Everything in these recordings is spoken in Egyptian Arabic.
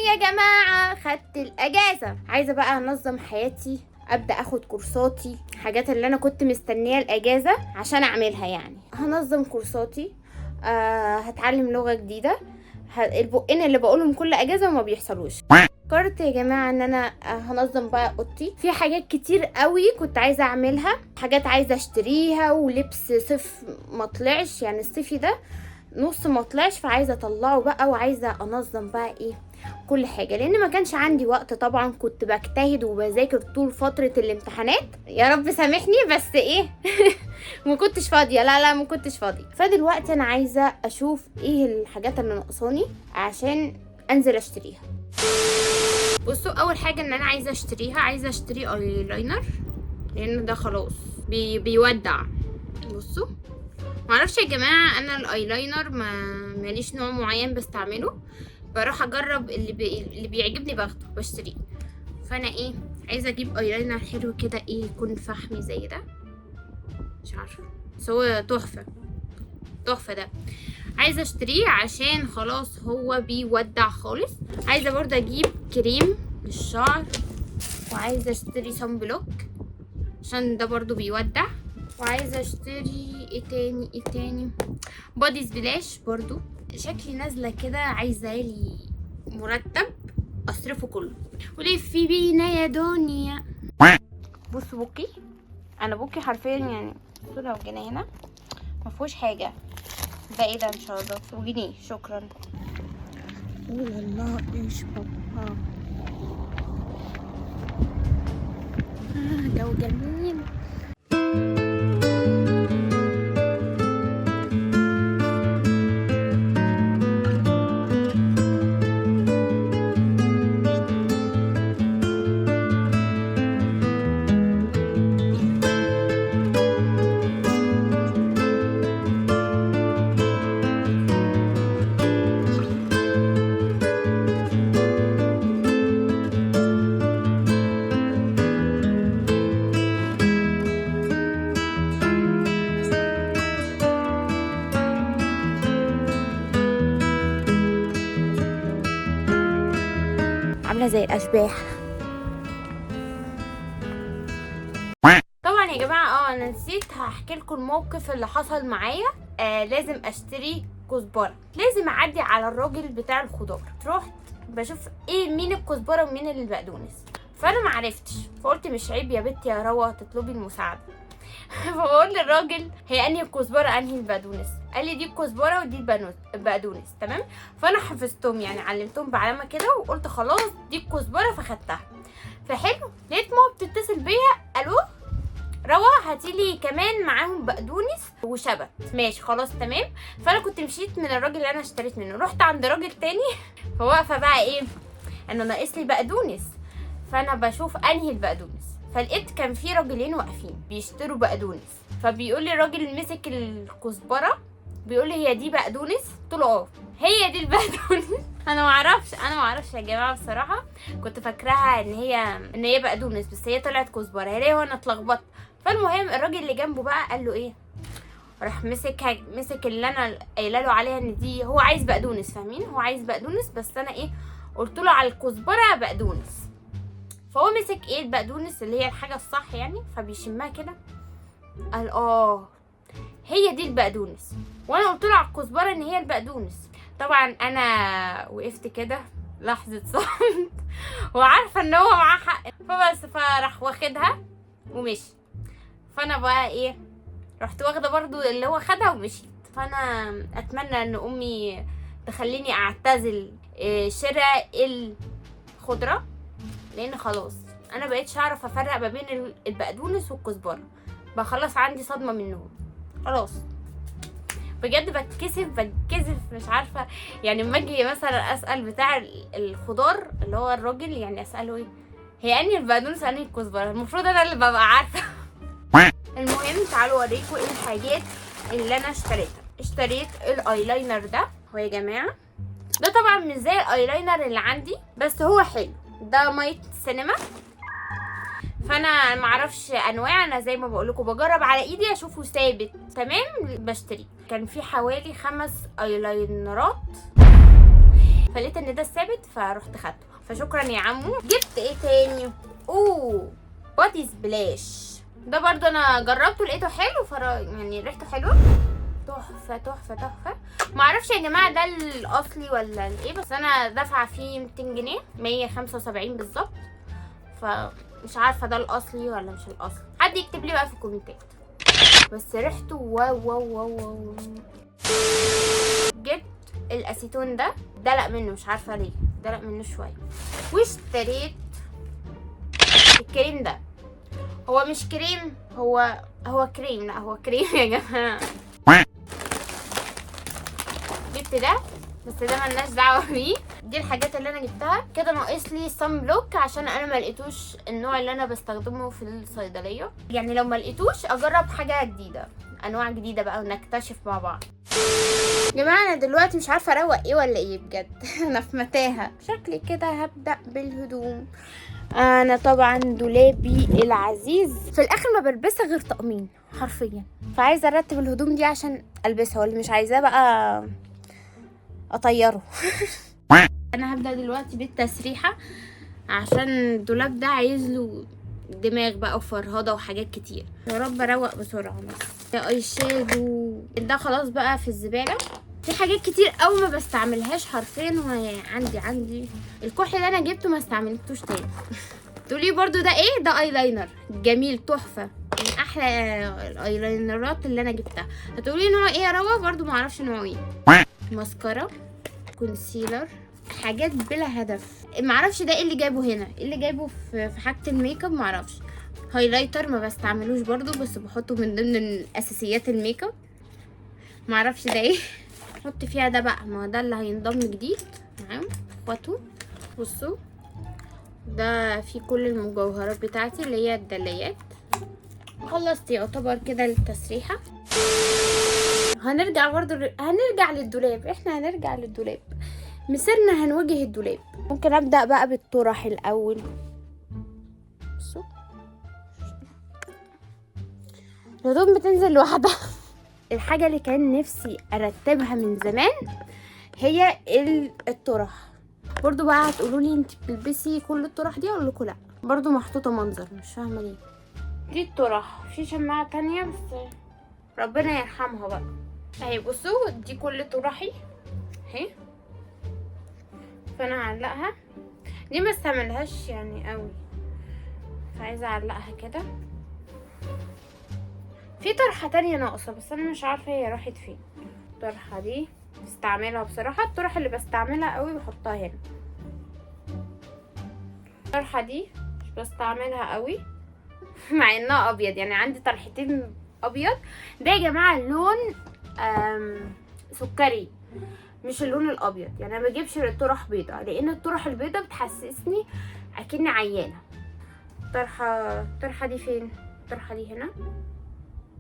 يا جماعة خدت الاجازة. عايزه بقى انظم حياتي، ابدا اخد كورساتي، حاجات اللي انا كنت مستنيه الاجازة عشان اعملها. يعني هنظم كورساتي، هتعلم لغة جديدة، البقين اللي بقولهم كل اجازه وما بيحصلوش. فكرت يا جماعة ان انا هنظم بقى اوضتي، في حاجات كتير قوي كنت عايزه اعملها، حاجات عايزه اشتريها، ولبس صيف ما طلعش، يعني الصيفي ده نص ما طلعش، فعايزه اطلعه بقى، وعايزه انظم بقى ايه كل حاجة، لان ما كانش عندي وقت طبعا، كنت بجتهد وبذاكر طول فترة الامتحانات، يا رب سامحني بس ايه ما كنتش فاضية، لا لا ما كنتش فاضية. فدلوقتي انا عايزه اشوف ايه الحاجات اللي ناقصاني عشان انزل اشتريها. بصوا، اول حاجة ان انا عايزه اشتريها، عايزه اشتري ايلاينر، لان ده خلاص بيودع. بصوا معرفش يا جماعة، انا الايلاينر ما ماليش نوع معين بستعمله، بروح اجرب اللي بيعجبني باخده بشتريه. فانا ايه عايزه اجيب ايلاينر حلو كده، ايه يكون فحمي زي ده، مش عارفه بس هو تحفة تحفة ده، عايزه اشتريه عشان خلاص هو بيودع خالص. عايزه برضه اجيب كريم للشعر، وعايزه اشتري sunblock عشان ده برضه بيودع، وعايزه اشتري ايه تاني، ايه تاني، body splash برضو. شكلي نازله كده عايزه لي مرتب اصرفه كله. ولفي بينا يا دنيا. بصوا بوكي، انا بوكي حرفيا يعني، بصوا لو جينا هنا ما فيهوش حاجة. ده ايه ده؟ ان شاء الله وجنيه، شكرا. والله ايش بابا، جو جميل. عامله زي الاشباح. طبعا يا جماعة انا نسيت هحكي لكم الموقف اللي حصل معايا. لازم اشتري كزبره، لازم اعدي على الراجل بتاع الخضار. رحت بشوف ايه مين الكزبره ومين البقدونس، فانا ما عرفتش، فقلت مش عيب يا بنتي يا روى تطلبي المساعدة. فبقول للراجل هي انهي الكزبره انهي البقدونس؟ قال لي دي الكزبره ودي البقدونس. تمام، فانا حفظتهم يعني، علمتهم بعلامة كده، وقلت خلاص دي الكزبره فخدتها. فحلو، لقيت ماما بتتصل بيا، الو روى هاتيلي كمان معاهم بقدونس وشبت. ماشي خلاص تمام. فانا كنت مشيت من الراجل اللي انا اشتريت منه، رحت عند راجل تاني، فواقفه بقى ايه انا ناقص لي بقدونس، فانا بشوف انهي البقدونس، فلقيت كان في راجلين واقفين بيشتروا بقدونس. فبيقول لي الراجل اللي مسك الكزبره بيقول لي هي دي بقدونس؟ قلت له اه هي دي البقدونس. انا ما اعرفش يا جماعة بصراحة، كنت فاكراها ان هي بقدونس، بس هي طلعت كزبره. هي ليه وانا اتلخبطت. فالمهم الراجل اللي جنبه بقى قال له ايه، راح مسك اللي انا قايله له عليها ان دي هو عايز بقدونس، فاهمين؟ هو عايز بقدونس، بس انا ايه قلت له على الكزبره بقدونس. فهو مسك ايه البقدونس اللي هي الحاجة الصح يعني، فبيشمها كده قال هي دي البقدونس، وانا قلت له على الكزبره ان هي البقدونس. طبعا انا وقفت كده لحظة صمت وعارفه ان هو معاه حق، فبس فراح واخدها ومشي. فانا بقى ايه رحت واخده برضو اللي هو خدها ومشيت. فانا اتمنى ان امي تخليني اعتزل شراء الخضرة، لان خلاص انا بقيتش اعرف افرق ما بين البقدونس والكزبره، بقى خلاص عندي صدمة منهم خلاص بجد. بتكسف مش عارفه يعني. اما اجي مثلا اسال بتاع الخضار اللي هو الراجل، يعني اساله ايه هي انهي البقدونس انهي الكزبره، المفروض انا اللي ببقى عارفه. المهم تعالوا اوريكم ايه الحاجات اللي انا اشتريتها. اشتريت الايلاينر ده، هو يا جماعة ده طبعا مش زي الايلاينر اللي عندي بس هو حلو، ده مية سينما. فانا معرفش انواع، انا زي ما بقول لكم بجرب على ايدي اشوفه ثابت تمام بشتري. كان في حوالي 5 ايلاينرات. فلقيت ان ده الثابت فرحت خدته، فشكرا يا عمو. جبت ايه تاني؟ اوه body splash، ده برضو انا جربته لقيته حلو، يعني ريحته حلوة تحفة تحفة تحفة. معرفش يا جماعة ده الاصلي ولا الايه، بس انا دافعه فيه 200 جنيه، 175 بالظبط، فمش عارفه ده الاصلي ولا مش الاصلي. حد يكتب لي بقى في الكومنتات، بس ريحته wow wow wow wow. جبت الاسيتون ده، دلق منه مش عارفه ليه، دلق منه شوية. واشتريت الكريم ده، هو مش كريم، هو كريم، لا هو كريم يا جماعة. جبت ده بس ده ملناش دعوه بيه. دي الحاجات اللي انا جبتها كده. ناقص لي sun block عشان انا ما لقيتوش النوع اللي انا بستخدمه في الصيدلية، يعني لو ما لقيتوش اجرب حاجة جديدة، انواع جديدة بقى ونكتشف مع بعض. يا جماعة انا دلوقتي مش عارفه اروق ايه ولا ايه بجد انا في متاهه. شكلي كده هبدا بالهدوم. انا طبعا دولابي العزيز في الاخر ما بلبسها غير طقمين حرفيا، فعايزه ارتب الهدوم دي عشان البسها، واللي مش عايزاه بقى اطيره. انا هبدا دلوقتي بالتسريحه عشان الدولاب ده عايز له دماغ بقى وفرهده وحاجات كتير. يا رب اروق بسرعة. بس eye shadow ده خلاص بقى في الزبالة. في حاجات كتير قوي ما بستعملهاش حرفيا، وعندي الكحل اللي انا جبته ما استعملتوش تاني. تقولي برضو ده ايه؟ ده ايلاينر جميل تحفة، من احلى الايلاينرات اللي انا جبتها. هتقولي نوع ايه يا روا؟ برضو ما اعرفش نوع ايه. mascara، concealer، حاجات بلا هدف، معرفش ده ايه اللي جايبه هنا، ايه اللي جايبه في حاجة الميك اب معرفش. highlighter ما بستعملوش برضو بس بحطه من ضمن الاساسيات الميك اب، معرفش ده ايه. احط فيها ده بقى، ما ده اللي هينضم جديد معاهم اخواته. بصوا ده في كل المجوهرات بتاعتي اللي هي الدلايات. خلصت يعتبر كده التسريحه. هنرجع برضو هنرجع للدولاب، احنا هنرجع للدولاب، مسيرنا هنواجه الدولاب. ممكن ابدا بقى بالطرح الاول. بصوا الهدوم بتنزل لوحدها. الحاجة اللي كان نفسي ارتبها من زمان هي الطرح. برضو بقى هتقولوا لي انت بتلبسي كل الطرح دي؟ اقول لكم لا، برضو محطوطة منظر مش فاهمه ليه. دي الطرح، في شماعة تانية بس ربنا يرحمها بقى. اهي بصوا دي كل طرحي اهي، فانا هعلقها. دي ما استعملهاش يعني قوي، فعايزه اعلقها كده. في طرحه تانية ناقصه بس انا مش عارفه هي راحت فين. الطرحة دي بستعملها بصراحة، الطرح اللي بستعملها قوي بحطها هنا. الطرحة دي مش بستعملها قوي مع انها ابيض، يعني عندي طرحتين ابيض. ده يا جماعة لون سكري مش اللون الابيض، يعني انا ما بجيبش الطرح بيضة لان الطرح البيضة بتحسسني اكني عيانه. الطرحة دي فين؟ الطرحة دي هنا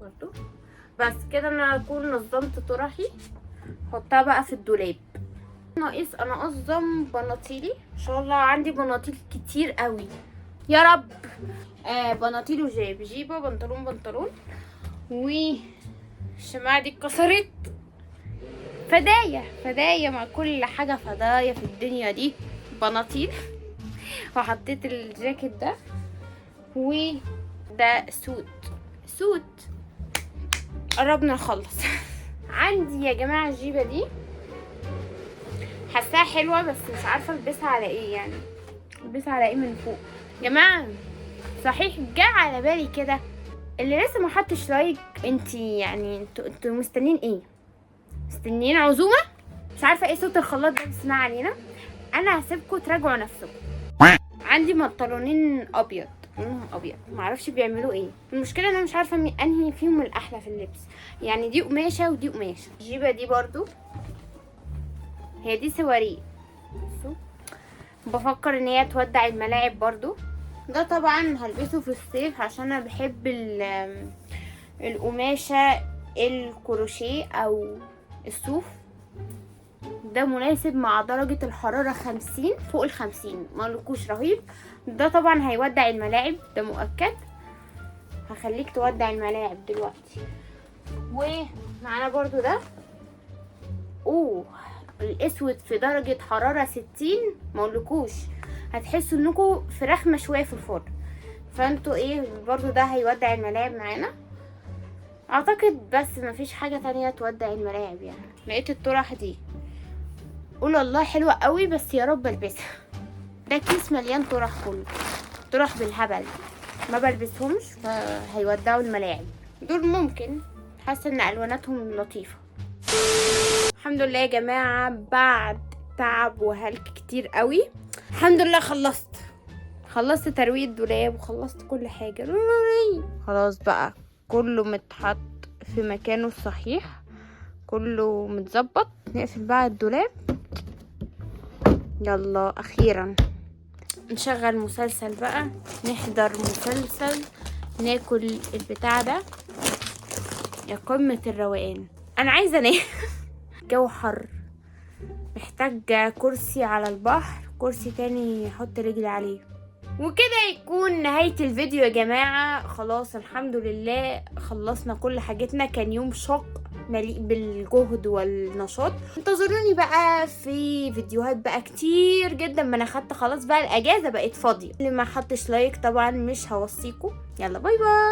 برضو. بس كده انا اكون نظمت طرحي. حطها بقى في الدولاب. ناقص انا انظم بناطيلي، ان شاء الله عندي بناطيل كتير قوي يا رب. بناطيل وجيب، جيبه، بنطلون بنطلون. والشماعه دي اتكسرت. فدايا فدايا مع كل حاجة، فدايا في الدنيا دي بناطيل. وحطيت الجاكيت ده، وده suit suit. قربنا نخلص. عندي يا جماعة الجيبه دي حاساها حلوة بس مش عارفه البسها على ايه، يعني البسها على ايه من فوق. جماعة صحيح جه على بالي كده، اللي لسه ما حطش like انتي يعني انتوا مستنيين ايه؟ مستنيين عزومة؟ مش عارفه ايه صوت الخلاط ده بس ما علينا. انا هسيبكم تراجعوا نفسكم. عندي بنطلونين ابيض، لونهم ابيض، معرفش بيعملوا ايه. المشكلة انا مش عارفه انهي فيهم الاحلى في اللبس، يعني دي قماشة ودي قماشة. الجيبه دي برضو هي دي سواريه، بصوا بفكر ان هي تودع الملاعب برضو. ده طبعا هلبسه في الصيف عشان انا بحب القماشه الكروشيه او الصوف. ده مناسب مع درجة الحرارة 50، فوق 50، ما اقولكوش رهيب. ده طبعا هيودع الملاعب، ده مؤكد. هخليك تودع الملاعب دلوقتي. ومعانا برضو ده، اوه الاسود في درجه حرارة 60 ما اقولكوش، هتحسوا انكم فراخ مشوية في الفرن. فانتوا ايه برضو ده هيودع الملاعب معانا اعتقد، بس مفيش حاجة تانية تودع الملاعب يعني. لقيت الطرح دي، قول الله حلوة قوي، بس يا رب البسها. ده كيس مليان طرح، كله طرح بالهبل، ما بلبسهمش، فهيودعوا الملاعب دول. ممكن حاسه ان الواناتهم لطيفة. الحمد لله يا جماعة، بعد تعب وهلك كتير قوي الحمد لله خلصت ترويق الدولاب وخلصت كل حاجة. خلاص بقى كله متحط في مكانه الصحيح، كله متظبط. نقفل بقى الدولاب. يلا اخيرا نشغل مسلسل بقى، نحضر مسلسل، ناكل البتاع ده. يا قمة الروقان، انا عايزة انام. الجو حر، محتاج كرسي على البحر، كرسي تاني احط رجلي عليه. وكده يكون نهاية الفيديو يا جماعة. خلاص الحمد لله خلصنا كل حاجتنا. كان يوم شاق مليء بالجهد والنشاط. انتظروني بقى في فيديوهات بقى كتير جدا، ما انا خدت خلاص بقى الاجازة بقت فاضية. اللي ما حطش like طبعا مش هوصيكم. يلا bye bye.